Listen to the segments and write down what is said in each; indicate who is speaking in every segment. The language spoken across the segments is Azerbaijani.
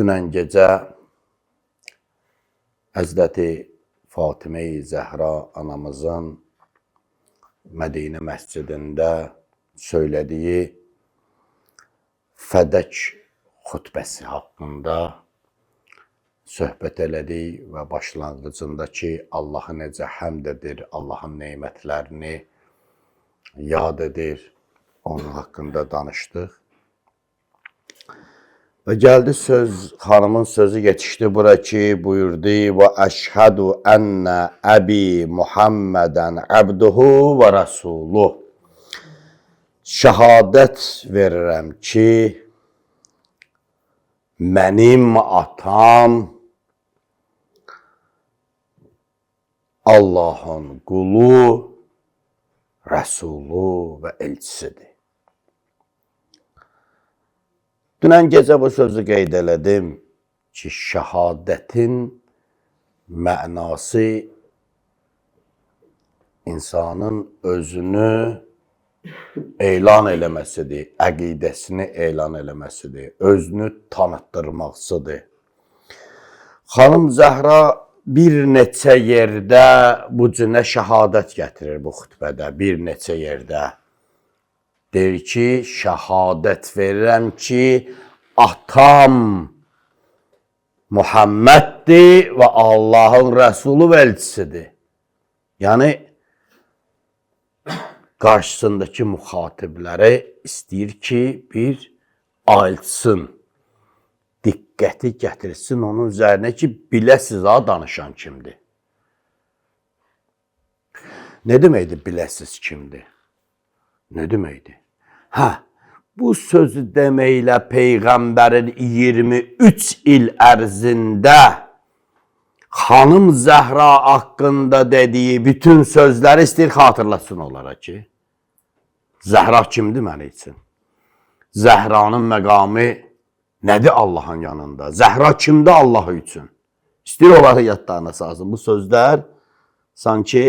Speaker 1: Dünən gecə Həzrəti Fatimə-i Zəhra anamızın Mədinə məscidində söylədiyi Fədək xutbəsi haqqında söhbət elədik və başlanğıcındakı Allahı necə həmd edir, Allahın nemətlərini yad edir, onun haqqında danışdıq. Və gəldi söz, xanımın sözü yetişdi bura ki, buyurdu: "Və əşhədu ennə əbi Muhammədən abduhu və rasuluh." Şəhadət verirəm ki, mənim atam Allahın qulu, rəsulu və elçisidir. Dünən gecə bu sözü qeyd elədim ki, şəhadətin mənası insanın özünü elan eləməsidir, əqidəsini elan eləməsidir, özünü tanıtdırmaqsıdır. Xanım Zəhra bir neçə yerdə bu cünə şəhadət gətirir bu xütbədə, bir neçə yerdə. Deyir ki, şəhadət verirəm ki, atam Muhamməddir və Allahın rəsulu və elçisidir. Yəni, qarşısındakı müxatibləri istəyir ki, bir ayıltsın, diqqəti gətirsin onun üzərinə ki, biləsiz ha danışan kimdir. Nə deməkdir biləsiz kimdir? Nə deməkdir? Hə, bu sözü deməklə Peyğəmbərin 23 il ərzində xanım Zəhra haqqında dediyi bütün sözləri istəyir xatırlatsın onlara ki, Zəhra kimdir məni üçün? Zəhranın məqamı nədir Allahın yanında? Zəhra kimdir Allah üçün? İstəyir onları yadlarına salsın. Bu sözlər sanki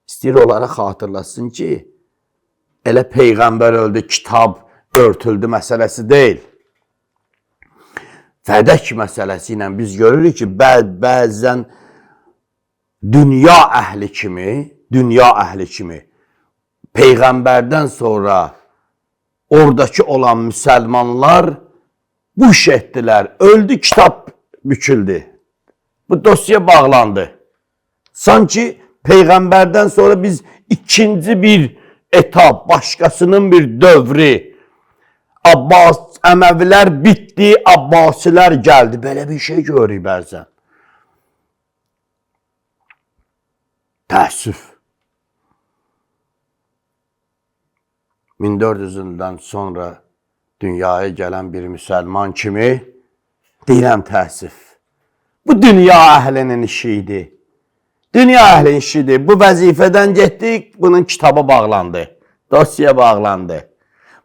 Speaker 1: istəyir onlara xatırlatsın ki, elə Peyğəmbər öldü, kitab örtüldü məsələsi deyil. Fədək məsələsi ilə biz görürük ki, bəzən dünya əhli kimi, Peyğəmbərdən sonra oradakı olan müsəlmanlar bu iş etdilər. Öldü, kitab büküldü. Bu dosya bağlandı. Sanki Peyğəmbərdən sonra biz ikinci bir etap, başqasının bir dövrü, Abbas, Əməvilər bitdi, Abbasilər gəldi. Belə bir şey görürük bəzən. Təəssüf. 1400 ildən sonra dünyaya gələn bir müsəlman kimi deyirəm təəssüf. Bu dünya əhlinin işi idi. Dünya əhlinin işidir. Bu vəzifədən getdik, bunun kitabı bağlandı. Dosya bağlandı.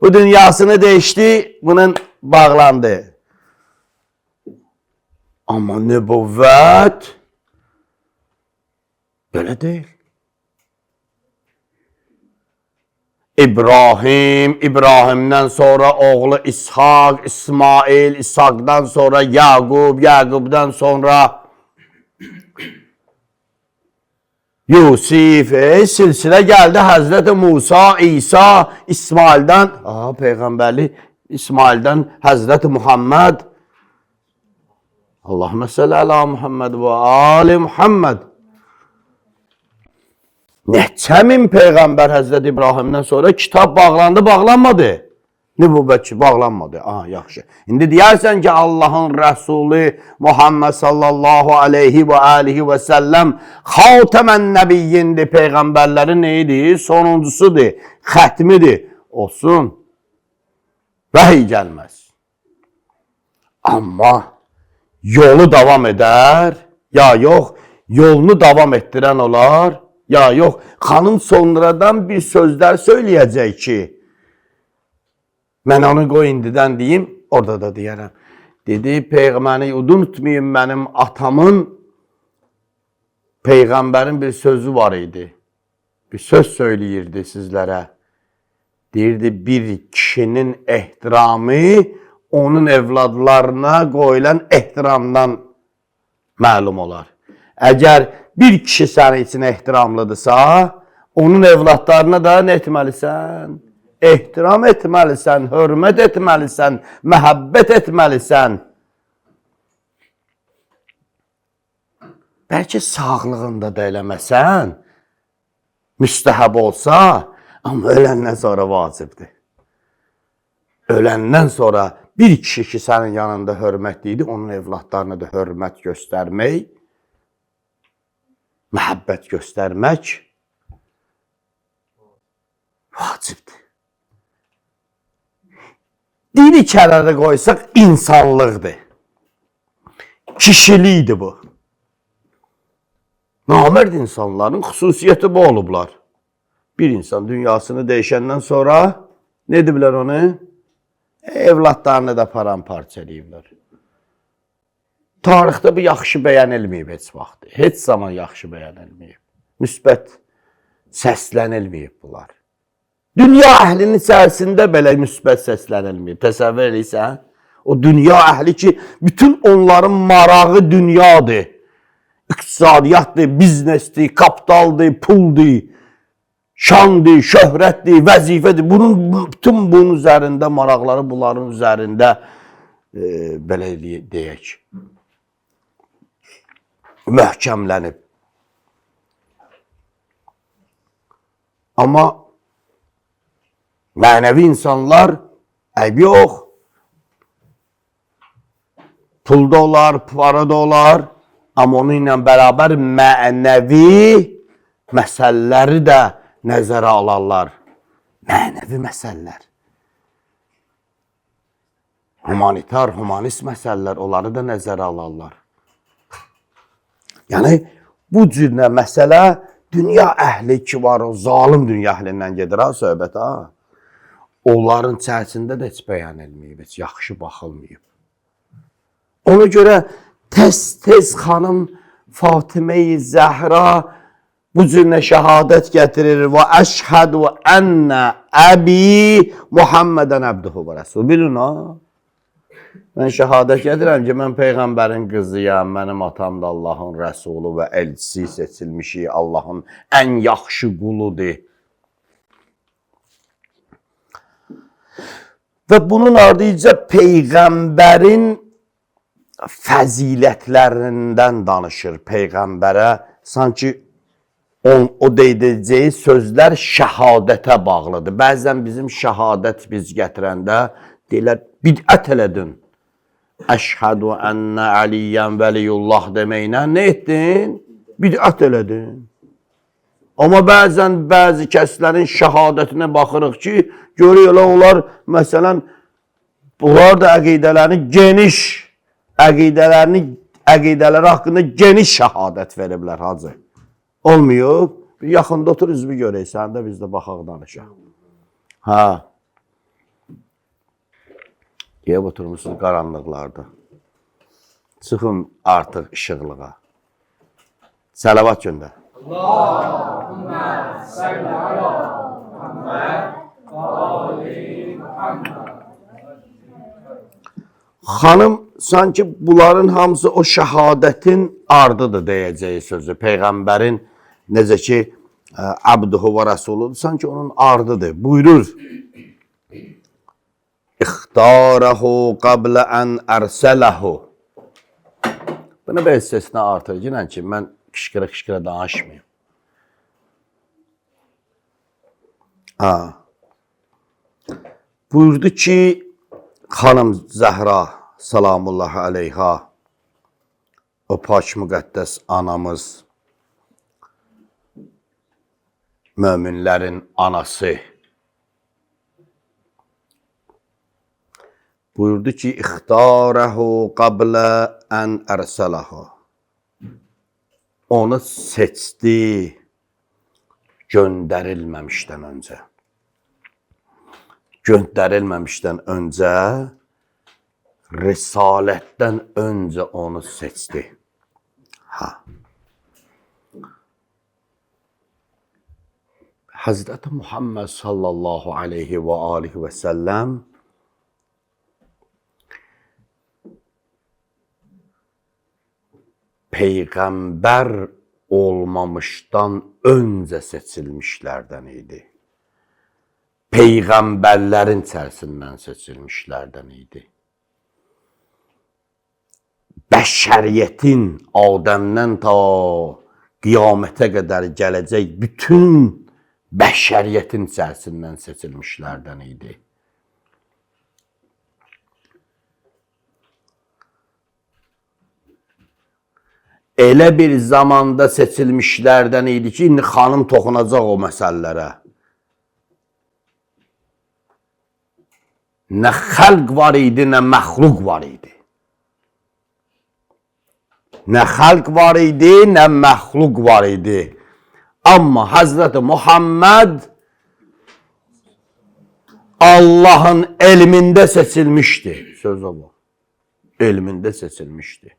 Speaker 1: Bu dünyasını dəyişdi, bunun bağlandı. Amma nübüvvət belə deyil. İbrahim, İbrahimdən sonra oğlu İshaq, İsmail, İshaqdan sonra Yaqub, Yaqubdan sonra Yusif, silsilə gəldi Həzrəti Musa, İsa, İsmaildən, aha, Peyğəmbərlik, İsmaildən Həzrəti Muhammed. Allahümme salli ala Muhammed və ali Muhammed. Neçə min Peyğəmbər Həzrəti İbrahimdən sonra kitab bağlandı, bağlanmadı. Nübüvvət ki, bağlanmadı. Aha, yaxşı. İndi deyərsən ki, Allahın Rəsulü Muhammed sallallahu aleyhi və alihi və səlləm xatəmən nəbiyyindir, Peyğəmbərlərin nə idi? Sonuncusudur, xətmidir. Olsun. Vəhiy gəlməz. Amma yolu davam edər, ya yox, yolunu davam etdirən olar, ya yox. Xanım sonradan bir sözlər söyləyəcək ki, mən onu qoy indidən deyim, orada da deyərəm. Dedi, Peyğəmbəri unutmayın, mənim atamın, Peyğəmbərin bir sözü var idi. Bir söz söyləyirdi sizlərə. Deyirdi, bir kişinin ehtiramı onun evladlarına qoyulan ehtiramdan məlum olar. Əgər bir kişi sənin üçün ehtiramlıdırsa, onun evladlarına da nə etməlisən? Ehtiram etməlisən, hörmət etməlisən, məhəbbət etməlisən. Bəlkə sağlığında da eləməsən, müstəhəb olsa, amma öləndən sonra vacibdir. Öləndən sonra bir kişi ki sənin yanında hörmətli idi, onun evladlarına da hörmət göstərmək, məhəbbət göstərmək vacibdir. Dini kənara qoysaq insanlıqdır. Kişilikdir bu. Namərd insanların xüsusiyyəti bu olublar. Bir insan dünyasını dəyişəndən sonra nə ediblər onu? Evladlarını da paramparça eləyiblər. Tarixdə bu yaxşı bəyənilməyib heç vaxt. Heç zaman yaxşı bəyənilməyib. Müsbət səslənilməyib bunlar. Dünya əhlinin içərisində belə müsbət səslənilməyib. Təsəvvür eləyirsən? O dünya əhli ki, bütün onların marağı dünyadır. İqtisadiyyatdır, biznesdir, kapitaldır, puldur, şandır, şöhrətdir, vəzifədir. Bunun, bütün bunun üzərində, maraqları bunların üzərində belə deyək, möhkəmlənib. Amma mənəvi insanlar əyb yox. Pul da olar, para da olar, amma onunla bərabər mənəvi məsələləri də nəzərə alarlar. Mənəvi məsələlər. Humanitar, humanist məsələlər, onları da nəzərə alarlar. Yəni, bu cür nə məsələ dünya əhli ki var, o zalim dünya əhlindən gedir ha söhbət ha. Onların içərisində də heç bəyənilməyib, heç yaxşı baxılmayıb. Ona görə tez-tez xanım Fatimə-i Zəhra bu cür nə şəhadət gətirir və əşhədu ennə əbi Muhammedən əbduhu və rəsul. Bilin ha. Mən şəhadət gətirirəm ki, mən Peyğəmbərin qızıyam, mənim atam da Allahın rəsulu və elçisi seçilmişi, Allahın ən yaxşı quludur. Və bunun ardınca Peyğəmbərin fəzilətlərindən danışır Peyğəmbərə. Sanki o deyəcəyi sözlər şəhadətə bağlıdır. Bəzən bizim şəhadət biz gətirəndə deyirlər, bidət elədin. Əşhədu ennə Əliyyən vəliyullah deməklə nə etdin? Bidət elədin. Amma bəzən bəzi kəslərin şəhadətinə baxırıq ki, görürlər onlar, məsələn, bunlar da əqidələrini geniş, əqidələri haqqında geniş şəhadət veriblər hacı. Olmayıb. Bir yaxında otur, üzümü görək sən də biz də baxaq danışaq. Hə. Gəlib oturmuşsunuz qaranlıqlarda. Çıxın artıq işıqlığa. Səlavat göndər.
Speaker 2: Allahümme salli ala Muhammed və ali Muhammed.
Speaker 1: Xanım sanki bunların hamısı o şəhadətin ardıdır deyəcəyi sözü. Peyğəmbərin necə ki abduhu və rəsuludur, sanki onun ardıdır. Buyurur. İxtarahu qablə ən ərsələhu. Bunu belə sesini artır. Ginən ki, mən qışqıra-qışqıra danışmayım. Ha. Buyurdu ki, xanım Zəhra salamullahi aleyha, o pak müqəddəs anamız, möminlərin anası, buyurdu ki, İxtarəhu qablə ən ərsələhu. Onu seçdi göndərilməmişdən öncə. Göndərilməmişdən öncə, risalətdən öncə onu seçdi. Ha. Hazreti Muhammed sallallahu aleyhi və alihi və səlləm Peyğəmbər olmamışdan öncə seçilmişlərdən idi. Peyğəmbərlərin içərisindən seçilmişlərdən idi. Bəşəriyyətin Adəmdən ta qiyamətə qədər gələcək bütün bəşəriyyətin içərisindən seçilmişlərdən idi. Elə bir zamanda seçilmişlərdən idi ki, indi xanım toxunacaq o məsələlərə. Nə xəlq var idi, nə məxluq var idi. Nə xəlq var idi, nə məxluq var idi. Amma Həzrəti Muhammed Allahın elmində seçilmişdi. Sözə bax. Elmində seçilmişdi.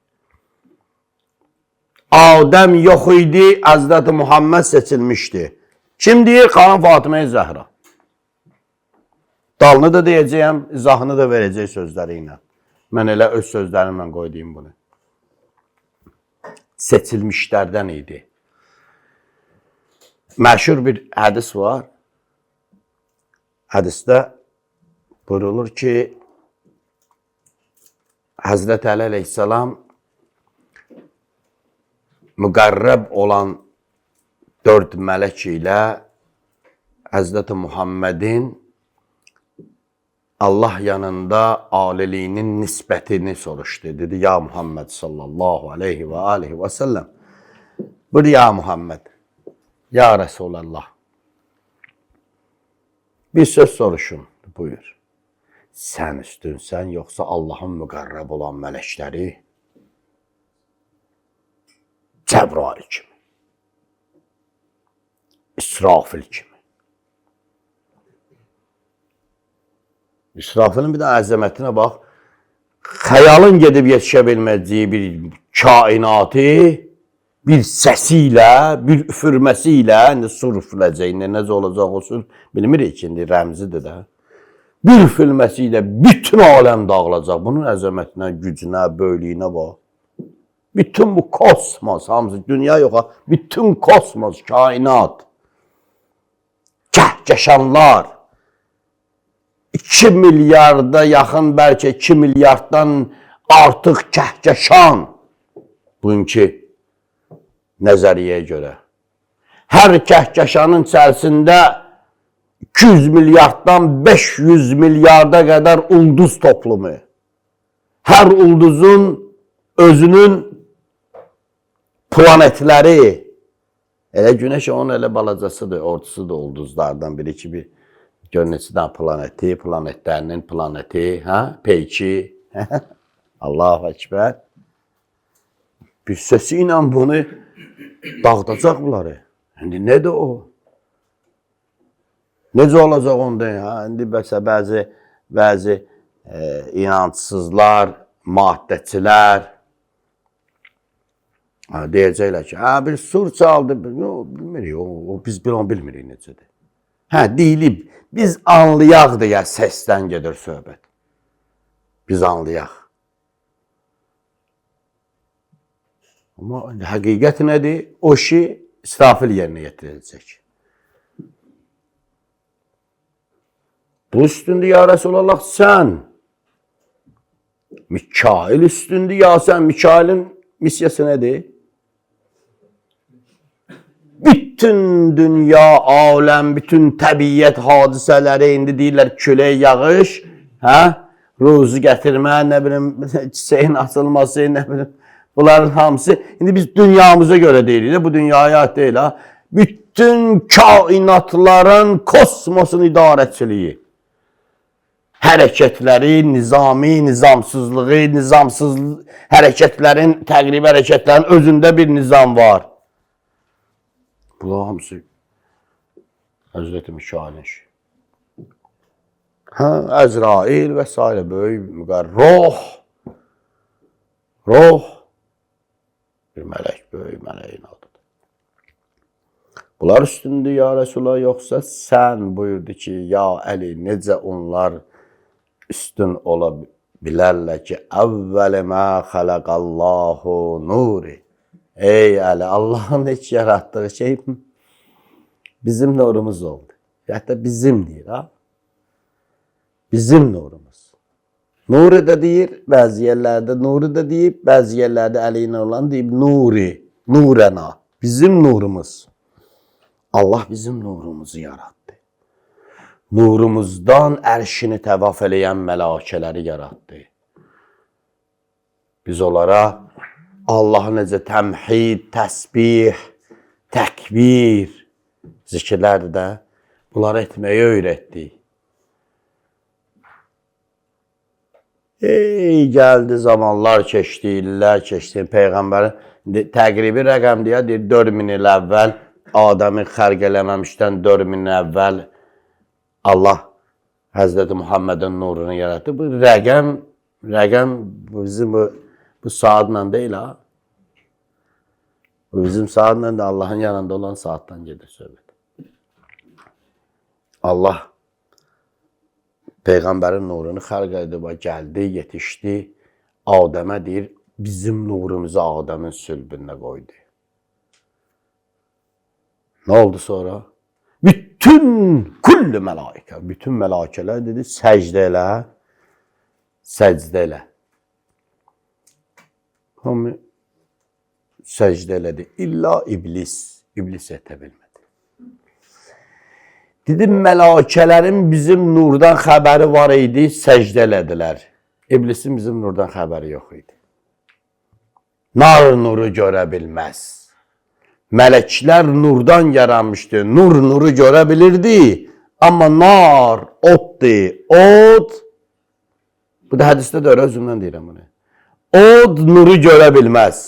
Speaker 1: Adəm yox idi, Həzrəti Muhammed seçilmişdi. Kim deyir? Xanım Fatimə Zəhra. Dalını da deyəcəyəm, izahını da verəcək sözləri ilə. Mən elə öz sözlərimlə qoydayım bunu. Seçilmişlərdən idi. Məşhur bir hədis var. Hədisdə buyurulur ki, Həzrət Əli əleyhissalam müqərrəb olan 4 mələk ilə Həzrəti Muhammedin Allah yanında aliliyinin nisbətini soruşdu. Dedi, ya Muhammed sallallahu aleyhi və alihi və səlləm. Buyur, ya Muhammed, ya Resulallah. Bir söz soruşun, buyur. Sən üstünsən, yoxsa Allahın müqərrəb olan mələkləri? Cəbrail kimi, İsrafil kimi. İsrafilin bir də əzəmətinə bax. Xəyalın gedib yetişə bilməyəcəyi bir kainatı bir səsi ilə, bir üfürməsi ilə, indi sur üfürüləcək, indi necə olacaq o sur, bilmirik ki, indi rəmzidir də. Bir üfürməsi ilə bütün aləm dağılacaq. Bunun əzəmətinə, gücünə, böyüklüyünə bax. Bütün bu kosmos, hamısı, dünya yox ha, bütün kosmos, kainat, kəhkəşanlar, 2 milyarda yaxın, bəlkə 2 milyarddan artıq kəhkəşan bugünkü nəzəriyyəyə görə. Hər kəhkəşanın içərisində 200 milyarddan 500 milyarda qədər ulduz toplumu. Hər ulduzun özünün planetləri. Elə günəş onun elə balacasıdır, ordusudur ulduzlardan biri ki, bir gör neçə dənə planeti, planetlərinin planeti, hə? Peyki. Allahu Ekber. Bir səsi ilə bunu dağıdacaq bunları. İndi nədir o? Necə olacaq onda? Ha? İndi bəsə bəzi inancsızlar, maddəçilər deyəcəklər ki, hə, bir sur çaldı. Yox, bilmirik, o biz bir onu bilmirik necədir. Hə, deyilib, biz anlayaq deyə səsdən gedir söhbət. Biz anlayaq. Amma həqiqət nədir? O işi İsrafil yerinə yetirəcək. Bu üstündür ya Resulallah sən. Mikail üstündür ya sən. Mikailin missiyası nədir? Bütün dünya, aləm, bütün təbiət hadisələri indi deyirlər külək, yağış, hə? Ruzu gətirmə, nə bilim, çiçəyin açılması, nə bilim, bunların hamısı. İndi biz dünyamıza görə deyirik də, bu dünyaya ait deyil ha. Bütün kainatların, kosmosun idarəçiliyi, hərəkətləri, nizami, nizamsızlığı, nizamsız hərəkətlərin, təqribi hərəkətlərin özündə bir nizam var. Bunlar hamısı Həzrəti Mikailin işi. Hə, Əzrail və s. böyük müqər. Ruh, bir mələk, böyük mələyin adıdır. Bunlar üstündür ya Resulallah, yoxsa sən buyurdu ki, ya Əli, necə onlar üstün ola bilərlər ki, əvvəli mə xələqallahu nuri. Ey Əli, Allahın heç yaratdığı şey bizim nurumuz oldu. Hətta bizim deyir, ha? Bizim nurumuz. Nuri də deyir, bəzi yerlərdə Nuri də deyib, bəzi yerlərdə Əli ilə olan deyib Nuri, Nurena. Bizim nurumuz. Allah bizim nurumuzu yaratdı. Nurumuzdan ərşini təvaf eləyən məlakələri yaratdı. Biz onlara Allahı necə təmhid, təsbih, təkbir zikirlərdir də bunları etməyi öyrətdik. Ey gəldi zamanlar keçdi, illər keçdi. Peyğəmbərin təqribi rəqəm deyə deyir 4000 il əvvəl Adəmi xərq eləməmişdən 4000 il əvvəl Allah Həzrəti Muhammedin nurunu yaratdı. Bu rəqəm bizim bu saatla deyil ha. Bu bizim saatla da Allahın yanında olan saatdan gedir söhbət. Allah Peyğəmbərin nurunu xərq edib, gəldi, yetişdi. Adəmə deyir, bizim nurumuzu Adəmin sülbünə qoydu. Nə oldu sonra? Bütün küllü məlakə, bütün məlakələr dedi, səcdə elə, səcdə elə. Hamı səcdə elədi. İlla iblis, iblis etə bilmədi. Dedi, məlakələrin bizim nurdan xəbəri var idi, səcdə elədilər. İblisin bizim nurdan xəbəri yox idi. Nar nuru görə bilməz. Mələklər nurdan yaranmışdı. Nur nuru görə bilirdi. Amma nar oddur. Od, bu da hədisdə də öyle, özümdən deyirəm bunu. Od nuru görə bilməz.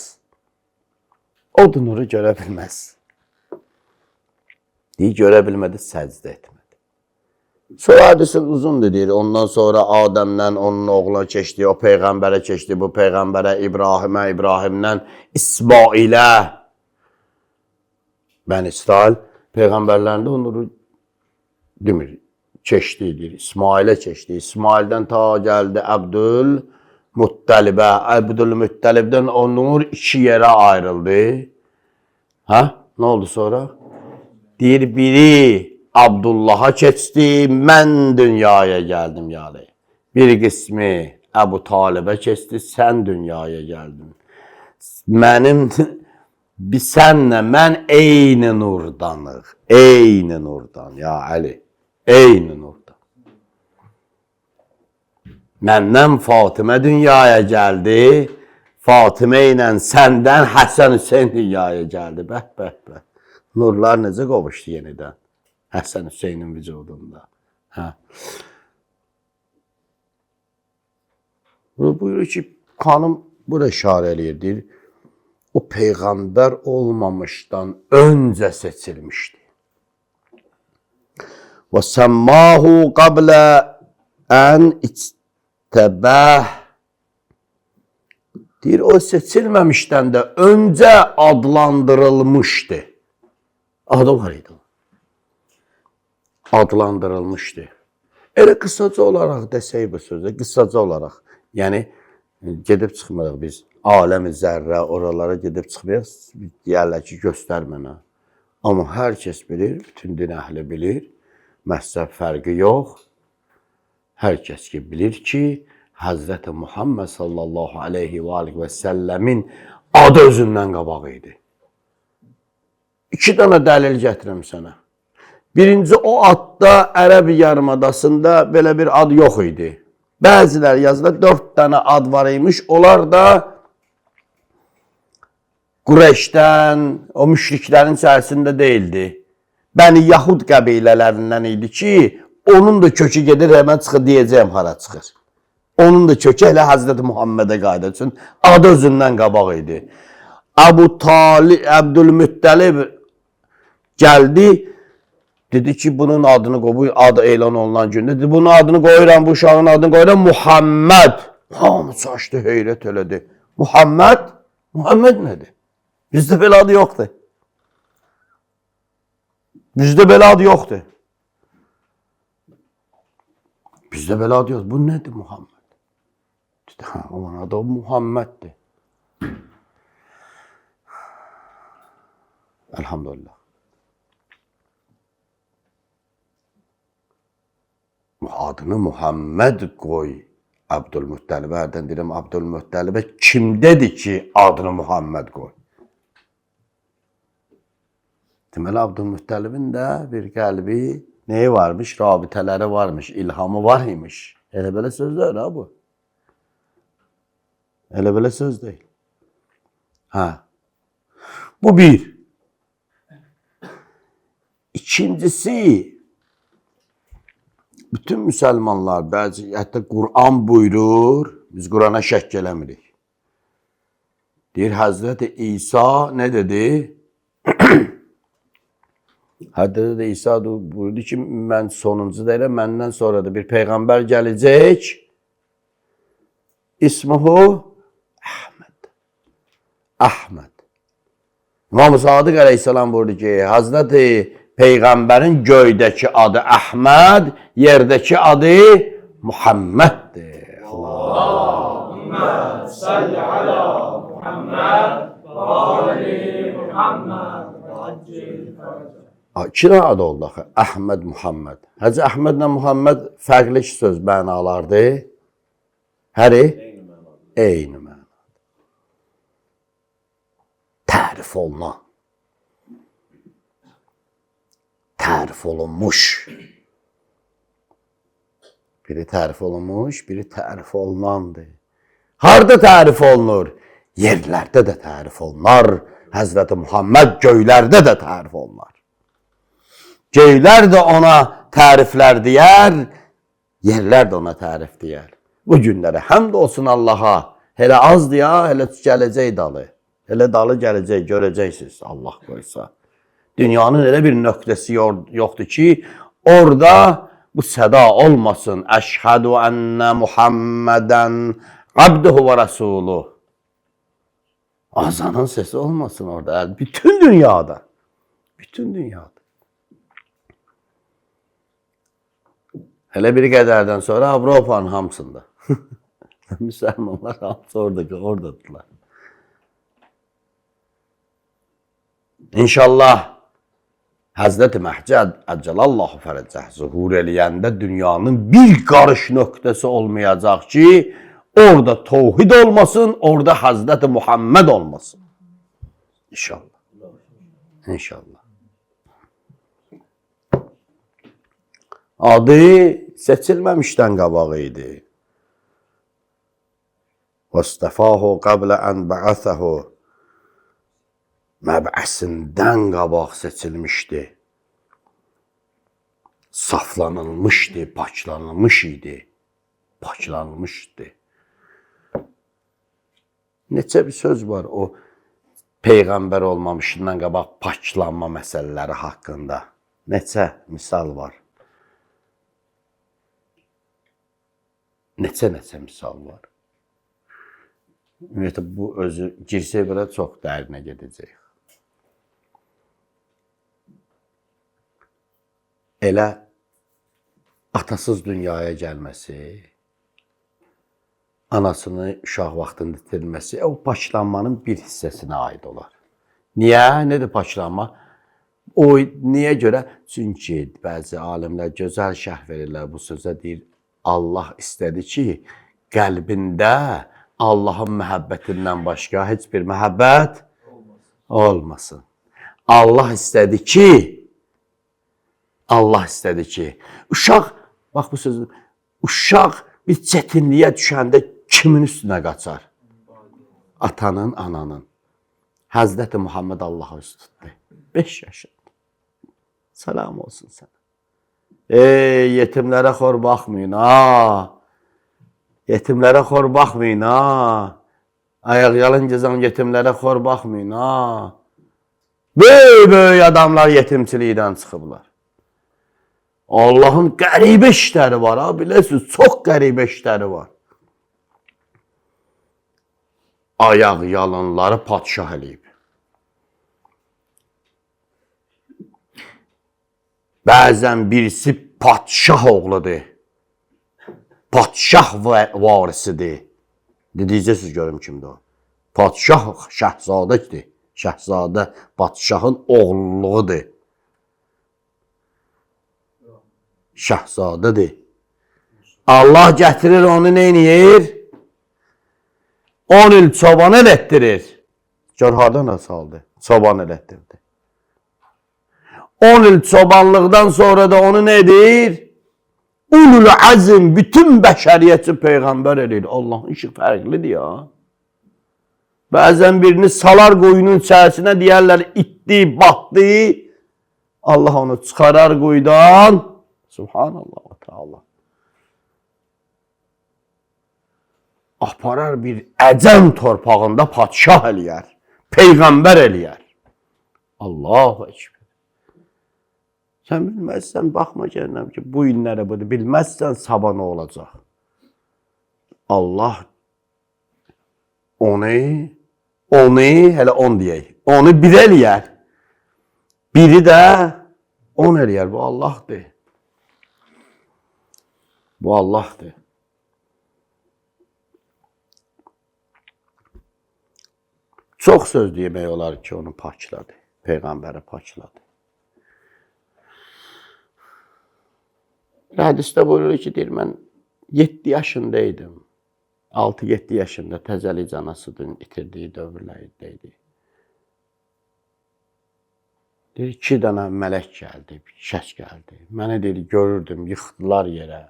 Speaker 1: Od nuru görə bilməz. Deyir, görə bilmədi, səcdə etmədi. Sonra hadisə uzundur deyir. Ondan sonra Adəmdən onun oğluna keçdi, o peyğəmbərə keçdi, bu peyğəmbərə, İbrahimə, İbrahimdən İsmailə. Bən İsrail peyğəmbərlərində o nuru demir, keçdi deyir. İsmailə keçdi. İsmaildən ta gəldi Əbdül Muttəlibə. Əbdül Müttəlibdən o nur iki yerə ayrıldı. Hə? Nə oldu sonra? Deyir, biri Abdullah'a keçdi, mən dünyaya gəldim yani. Bir qismi Əbu Talibə keçdi, sən dünyaya gəldin. Mənim, biz sənlə mən eyni nurdanıq. Eyni nurdan, ya Əli. Eyni nurdan. Məndən Fatimə dünyaya gəldi. Fatimə ilə səndən Həsən Hüseyn dünyaya gəldi. Bəh, bəh, bəh. Nurlar necə qovuşdu yenidən? Həsən Hüseynin vücudunda. Hə. Buyurur ki, xanım bura işarə eləyir, deyir, o peyğəmbər olmamışdan öncə seçilmişdi. Və səmmahu qablə ən içtəbəh. Deyir, o seçilməmişdən də öncə adlandırılmışdı. Adı var idi. Adlandırılmışdı. Elə qısaca olaraq desək bu sözü, qısaca olaraq. Yəni, gedib çıxmırıq biz aləm-i zərrə, oralara gedib çıxmırıq, deyərlər ki, göstər mənə. Amma hər kəs bilir, bütün din əhli bilir, məzhəb fərqi yox. Hər kəs ki bilir ki, Həzrəti Muhammed sallallahu aleyhi və alihi və səlləmin adı özündən qabaq idi. İki dənə dəlil gətirim sənə. Birinci, o adda Ərəb yarımadasında belə bir ad yox idi. Bəzilər yazırlar, 4 dənə ad var imiş. Onlar da Qureyşdən, o müşriklərin içərisində deyildi. Bəni Yahud qəbilələrindən idi ki, onun da kökü gedir, həmən çıxır, deyəcəyəm hara çıxır. Onun da kökü elə Həzrəti Muhammedə qayıdır. Üçün adı özündən qabaq idi. Əbu Talib, Əbdülmüttəlib gəldi, dedi ki, bunun adını qoy, bu adı elan olunan gündə. Dedi, bunun adını qoyuram, bu uşağın adını qoyuram, Muhammed. Hamı çaşdı, heyrət elədi. Muhammed? Muhammed nədir? Bizdə belə adı yoxdur. Bizdə belə adı yoxdur. Bizdə belə adı yoxdur. Bu nədir Muhammed? Dedi, hə, onun adı o Muhammeddir. Elhamdülillah. Adını Muhammed qoy Abdülmüttəlibə. Hərdən deyirəm Abdülmüttəlibə kim dedi ki adını Muhammed qoy? Deməli Abdülmüttəlibin də bir qəlbi neyi varmış? Rabitələri varmış, ilhamı var imiş. Elə belə söz deyil ha bu. Elə belə söz deyil. Hə. Bu bir. İkincisi, bütün müsəlmanlar, bəzi, hətta Quran buyurur, biz Qurana şəkk eləmirik. Deyir, Həzrəti İsa nə dedi? Həzrəti İsa buyurdu ki, mən sonuncu deyirəm, məndən sonra da bir peyğəmbər gələcək. İsmuhu Əhməd. Əhməd. İmam Sadiq əleyhissalam buyurdu ki, Həzrəti Peyğəmbərin göydəki adı Əhməd, yerdəki adı Muhammeddir.
Speaker 2: Allahümme salli ala Muhammed və ali Muhammed və accil fərəcə.
Speaker 1: İki dənə adı oldu axı. Əhməd, Muhammed. Hacı Əhmədlə Muhammed fərqli söz mənalardır. Həri? Eyni mənada. Tərif olunan. Tərif olunmuş. Biri tərif olunmuş, biri tərif olunandır. Harda tərif olunur? Yerlərdə də tərif olunar. Həzrəti Muhammed göylərdə də tərif olunar. Göylər də ona təriflər deyər, yerlər də ona tərif deyər. Bu günlərə həmd olsun Allaha. Elə azdır ya, elə gələcək dalı. Elə dalı gələcək, görəcəksiniz Allah qoysa. Dünyanın elə bir nöqtəsi yoxdur ki, orada bu səda olmasın. Əşhədu ennə Muhammədən abduhu və rəsuluh. Azanın sesi olmasın orada. Bütün dünyada. Bütün dünyada. Hələ bir qədərdən sonra Avropanın hamısında. Müsəlmanlar hamısı oradadırlar. İnşallah Həzrəti Məhdi əcəlallahu fərəcəh zuhur eləyəndə dünyanın bir qarış nöqtəsi olmayacaq ki, orada təvhid olmasın, orada Həzrəti Muhammed olmasın. İnşallah. İnşallah. Adı seçilməmişdən qabağı idi. Vəstəfahu qəblə ən bəəsəhu. Məbəsindən qabaq seçilmişdi. Saflanılmışdı, paklanılmış idi. Paklanılmışdı. Neçə bir söz var o peyğəmbər olmamışından qabaq paklanma məsələləri haqqında. Neçə misal var. Neçə-neçə misal var. Ümumiyyətlə, bu özü girsək belə çox dərinə gedəcək. Elə atasız dünyaya gəlməsi, anasını uşaq vaxtında itirməsi, o paklanmanın bir hissəsinə aid olar. Niyə? Nədir paklanma? O niyə görə? Çünki bəzi alimlər gözəl şərh verirlər bu sözə, deyir, Allah istədi ki, qəlbində Allahın məhəbbətindən başqa heç bir məhəbbət olmasın. Allah istədi ki, Allah istədi ki, uşaq, bax bu sözü, uşaq bir çətinliyə düşəndə kimin üstünə qaçar? Atanın, ananın. Həzrəti Muhammed Allaha üst tutdu. 5 yaşında. Salam olsun sənə. Ey, yetimlərə xor baxmayın, ha. Yetimlərə xor baxmayın, ha. Ayaq yalın gezən yetimlərə xor baxmayın, ha. Böyük-böyük adamlar yetimçilikdən çıxıblar. Allahın qəribə işləri var, ha, bilirsiniz, çox qəribə işləri var. Ayaq yalınları padşah eləyib. Bəzən birisi padşah oğludur. Padşah varisidir. Deyəcəksiniz görüm kimdir o. Padşah şəhzadədir. Şəhzadə padşahın oğluluğudur. Şəhzadədir. Allah gətirir onu neyniyir? 10 il çoban elətdirir. Gör hardan saldı? Çoban elətdirdi. 10 il çobanlıqdan sonra da onu nə edir? Ulul azm bütün bəşəriyyəti peyğəmbər eləyir. Allahın işi fərqlidir ya. Bəzən birini salar qoyunun içərisinə deyərlər itdi, batdı. Allah onu çıxarar quyudan. Subhanallah və Teala. Aparar bir əcəm torpağında padşah eləyər, peyğəmbər eləyər. Allahu Ekber. Sən bilməzsən, baxma gəlirəm ki, bu illərə budur. Bilməzsən sabah nə olacaq. Allah onu, hələ on deyək, onu bir eləyər. Biri də on eləyər. Bu Allahdır. Bu Allahdır. Çox söz demək olar ki, onu pakladı. Peyğəmbəri pakladı. Hədisdə buyurur ki, deyir, mən 7 yaşında idim. 6-7 yaşında təzəlik anasının itirdiyi dövrlərdə idi. Deyir, 2 dənə mələk gəldi, şəs gəldi. Məni deyir, görürdüm, yıxdılar yerə.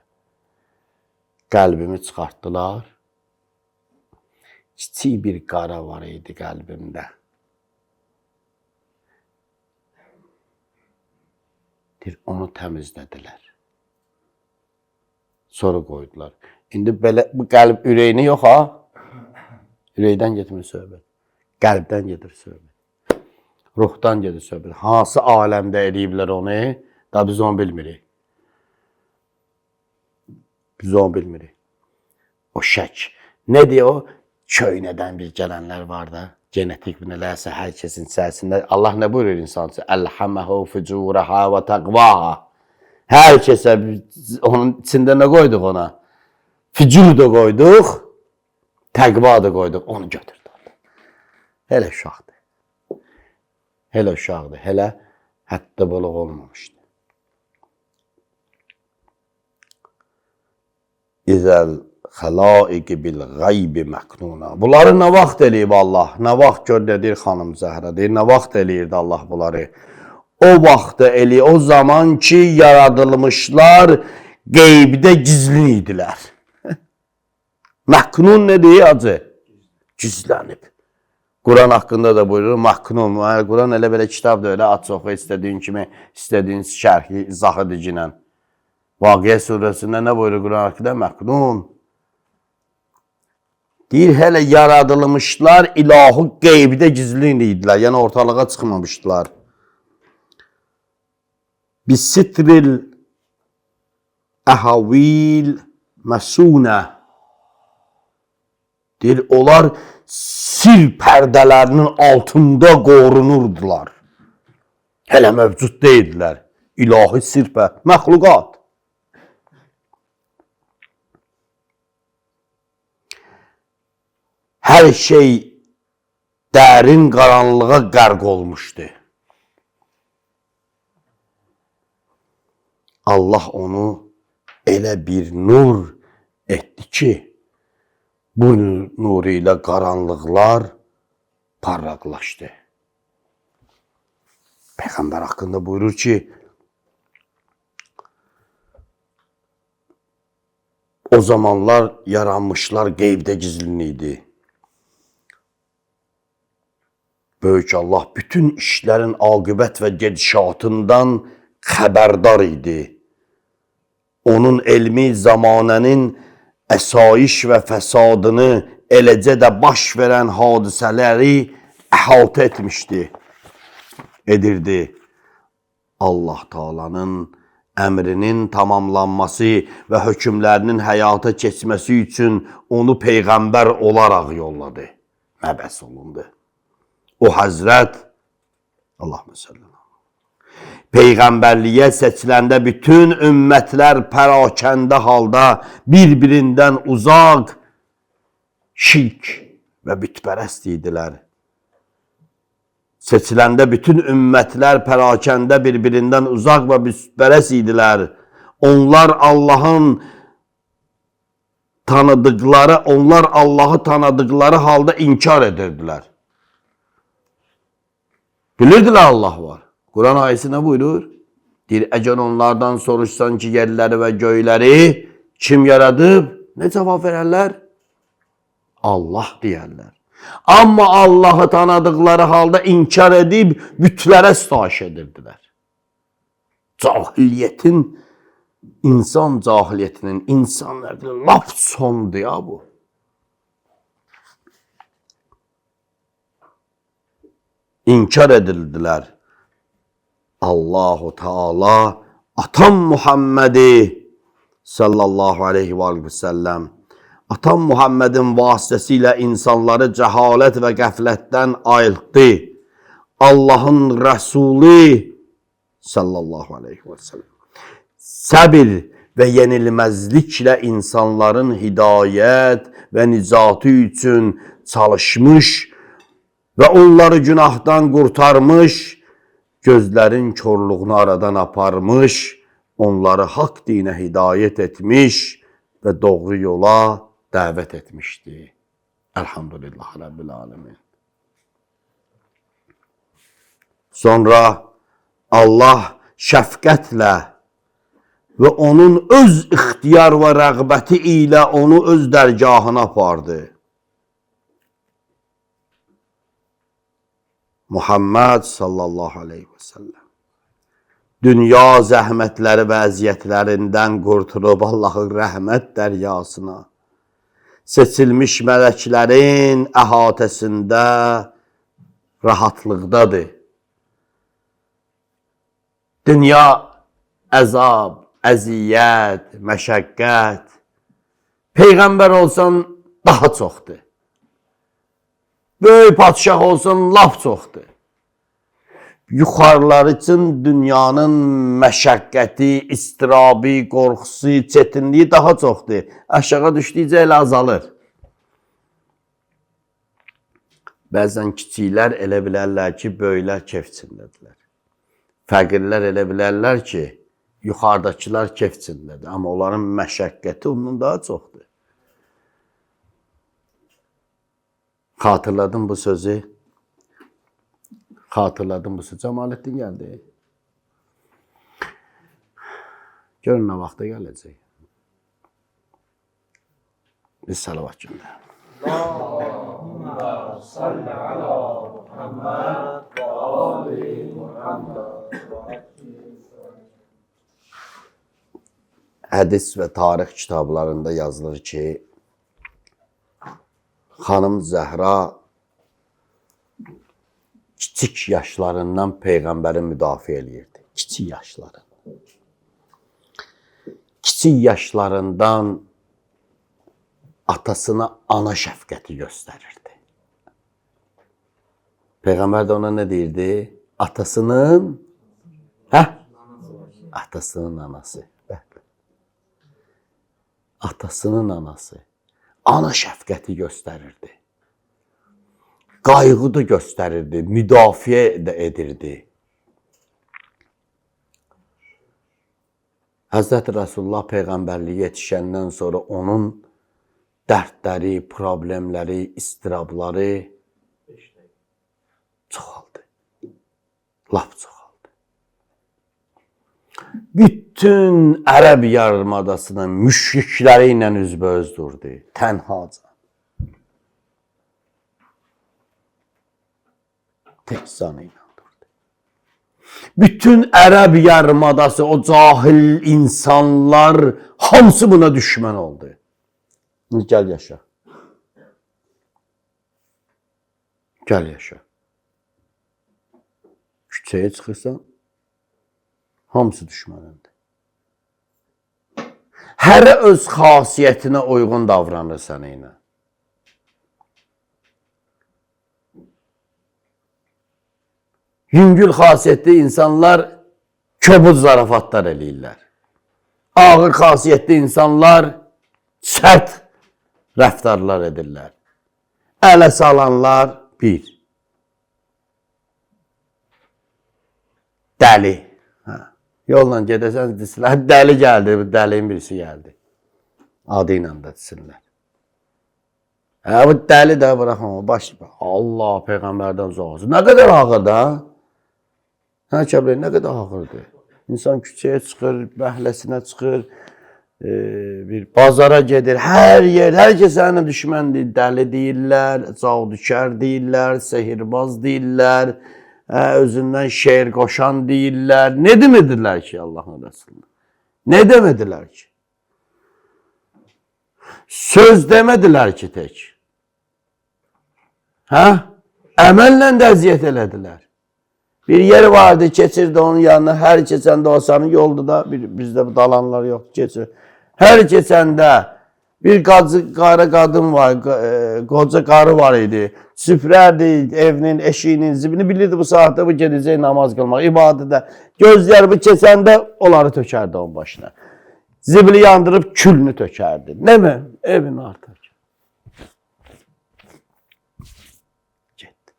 Speaker 1: Qəlbimi çıxartdılar. Kiçik bir qara var idi qəlbimdə. Deyir, onu təmizlədilər. Sonra qoydular. İndi belə bu qəlb ürəyini yox ha. Ürəkdən getmir söhbət. Qəlbdən gedir söhbət. Ruhdan gedir söhbət. Hansı aləmdə eləyiblər onu, da biz onu bilmirik. Biz onu bilmirik. O şək. Nə deyir o? Köynədən bir gələnlər var da. Genetik bir nələrsə hər kəsin içərisində. Allah nə buyurur insan üçün? Əlhəməhu fucuraha və təqvaha. Hər kəsə onun içində nə qoyduq ona? Fücur da qoyduq, təqva da qoyduq. Onu götürdü. Hələ uşaqdır. Hələ uşaqdır. Hələ hətta buluq olmamışdı. İzəl xəlaiqi bil qaybi məknuna. Bunları nə vaxt eləyib Allah? Nə vaxt gör deyir xanım Zəhra, deyir, nə vaxt eləyirdi Allah bunları? O vaxtda eləyir, o zaman ki yaradılmışlar qeybdə gizlin idilər. Məknun nə deyir acı? Gizlənib. Quran haqqında da buyurur, məknun. Yəni, Quran elə belə kitabdır, elə aç oxu istədiyin kimi, istədiyin şərhi, izah edicinə. Vaqiə surəsində nə buyurur Quran haqqında? Məknun. Deyir, hələ yaradılmışlar ilahı qeybdə gizlin idilər, yəni ortalığa çıxmamışdılar. Bisitril əhavil məsunə. Deyir, onlar sir pərdələrinin altında qorunurdular. Hələ mövcud deyildilər. İlahi sir pər, məxluqat. Hər şey dərin qaranlığa qərq olmuşdu. Allah onu elə bir nur etdi ki, bu nur ilə qaranlıqlar parlaqlaşdı. Peyğəmbər haqqında buyurur ki, o zamanlar yaranmışlar qeybdə gizlin idi. Böyük Allah bütün işlərin aqibət və gedişatından xəbərdar idi. Onun elmi zamanənin əsayiş və fəsadını, eləcə də baş verən hadisələri əhatə etmişdi, edirdi. Allah Taala'nın əmrinin tamamlanması və hökmlərinin həyata keçməsi üçün onu peyğəmbər olaraq yolladı. Məbəs olundu. O Həzrət, Allahümme salli peyğəmbərliyə seçiləndə bütün ümmətlər pərakəndə halda bir-birindən uzaq, şirk və bütpərəst idilər. Seçiləndə bütün ümmətlər pərakəndə bir-birindən uzaq və büsbərəs idilər. Onlar Allahın tanıdıqları, onlar Allahı tanıdıqları halda inkar edirdilər. Bilirdilər Allah var. Quran ayəsi nə buyurur? Deyir, əgər onlardan soruşsan ki, yerləri və göyləri kim yaradıb? Nə cavab verərlər? Allah deyərlər. Amma Allahı tanıdıqları halda inkar edib bütlərə sitayiş edirdilər. Cahiliyyətin, insan cahiliyyətinin, insanların lap sondur ya bu. İnkar edildilər. Allahu Teala atam Muhammedi sallallahu aleyhi ve sellem atam Muhammedin vasitəsilə insanları cəhalət və qəflətdən ayıltdı. Allahın Rəsuli sallallahu aleyhi ve sellem səbir və yenilməzliklə insanların hidayət və nicatı üçün çalışmış və onları günahdan qurtarmış, gözlərin korluğunu aradan aparmış, onları haqq dinə hidayət etmiş və doğru yola dəvət etmişdi. Elhamdülillah Rabbil alemin. Sonra Allah şəfqətlə və onun öz ixtiyar və rəğbəti ilə onu öz dərgahına apardı. Muhammed sallallahu aleyhi və səlləm dünya zəhmətləri və əziyyətlərindən qurtulub Allahın rəhmət dəryasına seçilmiş mələklərin əhatəsində rahatlıqdadır. Dünya əzab, əziyyət, məşəqqət, peyğəmbər olsan daha çoxdur. Böyük padşah olsan lap çoxdur. Yuxarılar üçün dünyanın məşəqqəti, istirabı, qorxusu, çətinliyi daha çoxdur. Aşağı düşdükcə elə azalır. Bəzən kiçiklər elə bilərlər ki, böyüklər kef içindədirlər. Fəqirlər elə bilərlər ki, yuxarıdakılar kef içindədir. Amma onların məşəqqəti ondan daha çoxdur. Xatırladım bu sözü. Xatırladım bu sözü. Cəmaləddin gəldi. Görün nə vaxta gələcək. Biz salavat göndərelim.
Speaker 2: Allahümme salli ala Muhammed ve ali Muhammed.
Speaker 1: Hədis və tarix kitablarında yazılır ki, xanım Zəhra kiçik yaşlarından peyğəmbəri müdafiə eləyirdi. Kiçik yaşlarından. Kiçik yaşlarından atasına ana şəfqəti göstərirdi. Peyğəmbər də ona nə deyirdi? Atasının, hə? Atasının anası. Bəli. Atasının anası. Ana şəfqəti göstərirdi. Qayğı da göstərirdi, müdafiə də edirdi. Həzrəti Rəsulullah peyğəmbərliyə yetişəndən sonra onun dərdləri, problemləri, istirabları çoxaldı. Lap çoxaldı. Bütün Ərəb yarımadasının müşrikləri ilə üzbəüz durdu. Tənhaca. Tək canı ilə durdu. Bütün Ərəb yarımadası, o cahil insanlar hamısı buna düşmən oldu. Gəl yaşa. Gəl yaşa. Küçəyə çıxırsan, hamısı düşmənindir. Hərə öz xasiyyətinə uyğun davranır sənə ilə. Yüngül xasiyyətli insanlar kobud zarafatlar eləyirlər. Ağır xasiyyətli insanlar sərt rəftarlar edirlər. Ələ salanlar bir. Dəli. Hə. Yolla gedəsən desinlər, dəli gəldi, bu dəliyin birisi gəldi. Adı ilə də desinlər. Hə, bu dəli də buraxın, o baş Allah peyğəmbərdən uzaq olsun. Nə qədər ağır da? Hə, Kəblə, nə qədər ağırdır. İnsan küçəyə çıxır, məhəlləsinə çıxır, bir bazara gedir. Hər yer, hər kəs səninlə düşməndir. Dəli deyirlər, cadükər deyirlər, sehirbaz deyirlər, hə, özündən şeir qoşan deyirlər. Nə demədilər ki Allahın Rəsuluna? Nə demədilər ki? Söz demədilər ki tək. Hə? Əməllə də əziyyət elədilər. Bir yer vardı, keçirdi onun yanına. Hər keçəndə o sənin yoldur da, bir, bizdə bu dalanlar yoxdur, keçir. Hər keçəndə bir qacı, qara qadın var, qoca qarı var idi. Süpürərdi evinin, eşiğinin zibini. Bilirdi bu saatda bu gedəcək namaz qılmaq, ibadətə. Gözlər bu keçəndə onları tökərdi onun başına. Zibili yandırıb külünü tökərdi. Nə mi? Evin artıq. Getdi.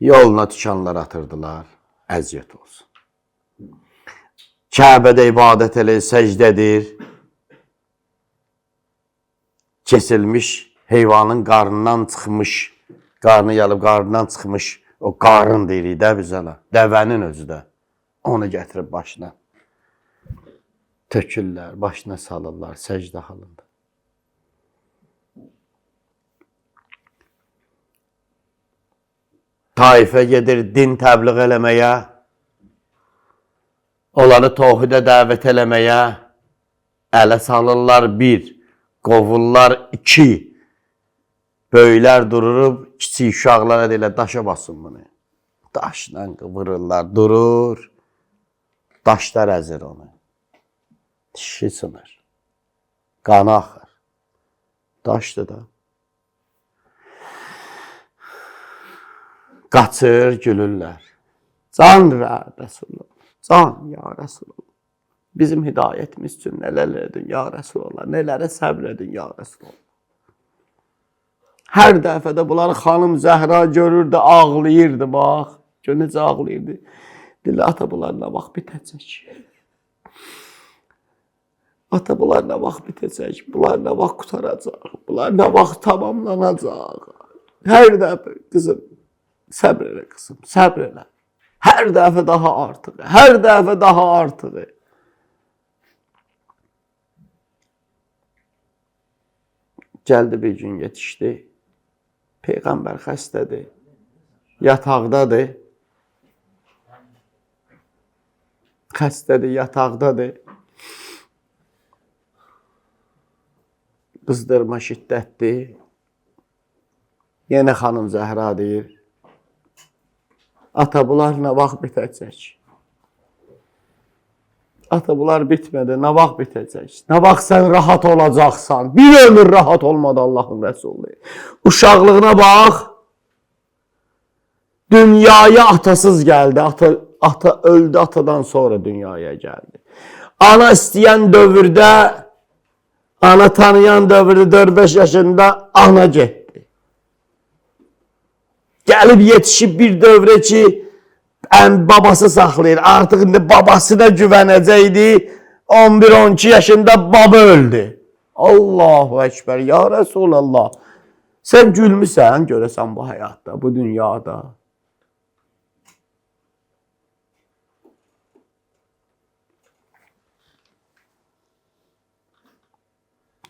Speaker 1: Yoluna tikanlar atırdılar. Əziyyət olsun. Kəbədə ibadət eləyir, səcdə edir. Kesilmiş heyvanın qarnından çıxmış, qarnı gəlib qarnından çıxmış o qarın deyirik də biz hələ. Dəvənin özü də. Onu gətirib başına tökürlər, başına salırlar səcdə halında. Taifə gedir din təbliğ eləməyə, onları tohidə dəvət eləməyə, ələ salırlar bir, qovurlar iki, böyüklər durur, kiçik uşaqlara deyirlər, daşa basın bunu. Daşla vururlar, durur, daşlar əzir onu. Dişi sınır, qanı axır. Daşdır da. Qaçır, gülürlər. Can Rəsulullah, can ya Rəsulullah. Bizim hidayətimiz üçün nələr edin ya Rəsulullah, nələrə səbr edin ya Rəsulullah. Hər dəfədə bunları xanım Zəhra görürdü, ağlayırdı bax. Gör necə ağlayırdı. Deyirlər, ata bunlar nə vaxt bitəcək? Ata bunlar nə vaxt bitəcək? Bunlar nə vaxt qurtaracaq? Bunlar nə vaxt tamamlanacaq? Hər dəfə qızım, səbr elə qızım, səbr elə. Hər dəfə daha artığı, hər dəfə daha artığı. Gəldi bir gün yetişdi. Peyğəmbər xəstədir. Yataqdadır. Xəstədir, yataqdadır. Qızdırma şiddətli. Yenə xanım Zəhra deyir. Ata bunlar nə vaxt bitəcək? Ata bunlar bitmədi, nə vaxt bitəcək? Nə vaxt sən rahat olacaqsan? Bir ömür rahat olmadı Allahın Rəsulü. Uşaqlığına bax. Dünyaya atasız gəldi. Ata öldü, atadan sonra dünyaya gəldi. Ana istəyən dövrdə, ana tanıyan dövrdə 4-5 yaşında ana getdi. Gəlib yetişib bir dövrə ki, ən babası saxlayır. Artıq indi babasına güvənəcəkdi. 11-12 yaşında baba öldü. Allahu Ekber, ya Resulallah. Sən gülmüsən görəsən bu həyatda, bu dünyada.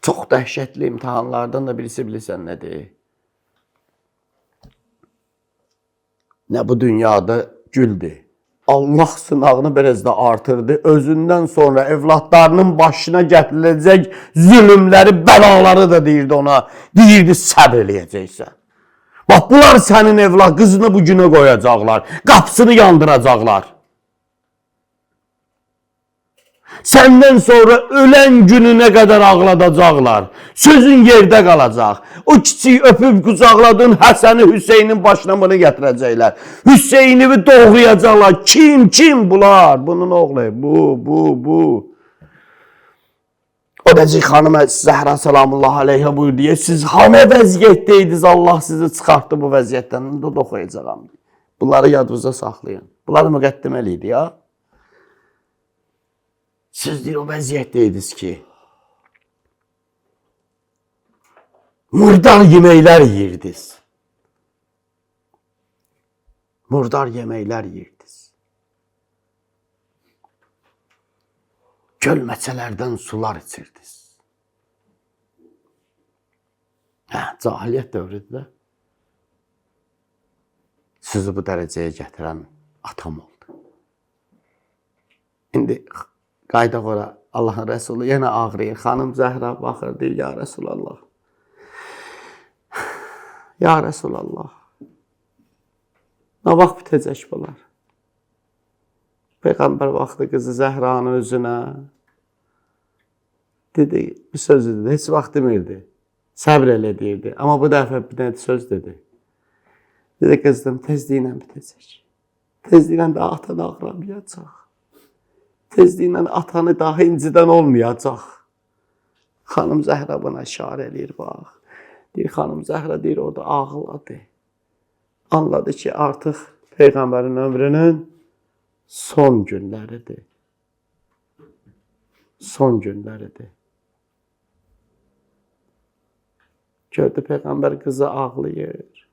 Speaker 1: Çox dəhşətli imtahanlardan da birisi bilirsən nədir? Nə bu dünyada güldü. Allah sınağını biraz da artırdı. Özündən sonra evlatlarının başına gətiriləcək zülmləri, bəlaları da deyirdi ona. Deyirdi, səbr eləyəcəksən. Bax, bunlar sənin evlad, qızını bu günə qoyacaqlar. Qapısını yandıracaqlar. Səndən sonra ölən gününə qədər ağladacaqlar. Sözün yerdə qalacaq. O kiçik öpüb qucaqladığın Həsəni Hüseynin başına bunu gətirəcəklər. Hüseyni doğrayacaqlar. Kim, kim bunlar? Bunun oğlu. Bu. O Dəcik xanım Zəhra salamullah aleyhə buyurdu. Deyə, siz hanı vəziyyətdə idiniz? Allah sizi çıxartdı bu vəziyyətdən. İndi də oxuyacağam. Bunları yadınızda saxlayın. Bunları müqəddimə eləydi ya. Siz deyir o vəziyyətdə idiniz ki, murdar yeməklər yeyirdiniz. Murdar yeməklər yeyirdiniz. Gölməçələrdən sular içirdiniz. Hə, cahiliyyət dövrüdür də. Sizi bu dərəcəyə gətirən atam oldu. İndi qayıdaq ora, Allahın Rəsulu yenə ağrıyır. Xanım Zəhra baxır, deyir, ya Rəsulallah. Ya Rəsulallah. Nə vaxt bitəcək bunlar? Peyğəmbər baxdı qızı Zəhranın özünə. Dedi, bir söz dedi, heç vaxt demirdi. Səbr elə deyirdi. Amma bu dəfə bir dənə söz dedi. Dedi, qızım, tezliklə bitəcək. Tezliklə də atan ağlamayacaq. Tezliklə atanı daha incidən olmayacaq. Xanım Zəhra buna işarə eləyir, bax. Deyir, xanım Zəhra deyir, orada ağladı. Anladı ki, artıq Peyğəmbərin ömrünün son günləridir. Son günləridir. Gördü Peyğəmbər qızı ağlayır.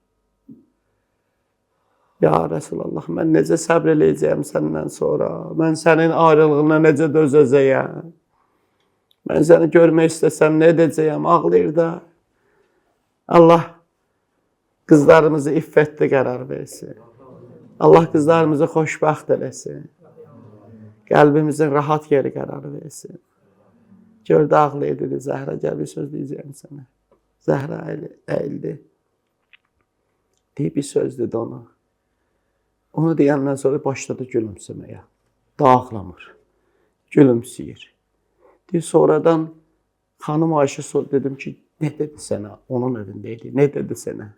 Speaker 1: Ya Rəsulallah, mən necə səbr eləyəcəyəm səndən sonra? Mən sənin ayrılığına necə dözəcəyəm? Mən səni görmək istəsəm nə edəcəyəm? Ağlayır da. Allah qızlarımızı iffətli qərar versin. Allah qızlarımızı xoşbəxt eləsin. Qəlbimizin rahat yeri qərar versin. Gördü ağlayır, dedi, Zəhra, gəl bir söz deyəcəyəm sənə. Zəhra əyildi. Deyib bir söz dedi ona. Onu deyəndən sonra başladı gülümsəməyə. Da ağlamır. Gülümsəyir. Deyir, sonradan xanım Ayşə sor, dedim ki, nə dedi sənə? Onun evində idi. Nə dedi sənə?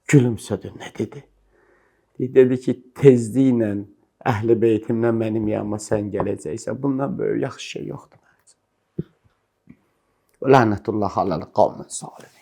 Speaker 1: Gülümsədi, nə dedi? Dedi ki, tezliklə əhl-i beytimdən mənim yanıma sən gələcəksən. Bundan böyük yaxşı şey yoxdur mənim üçün. Lənətullah aləl qavmi zalim.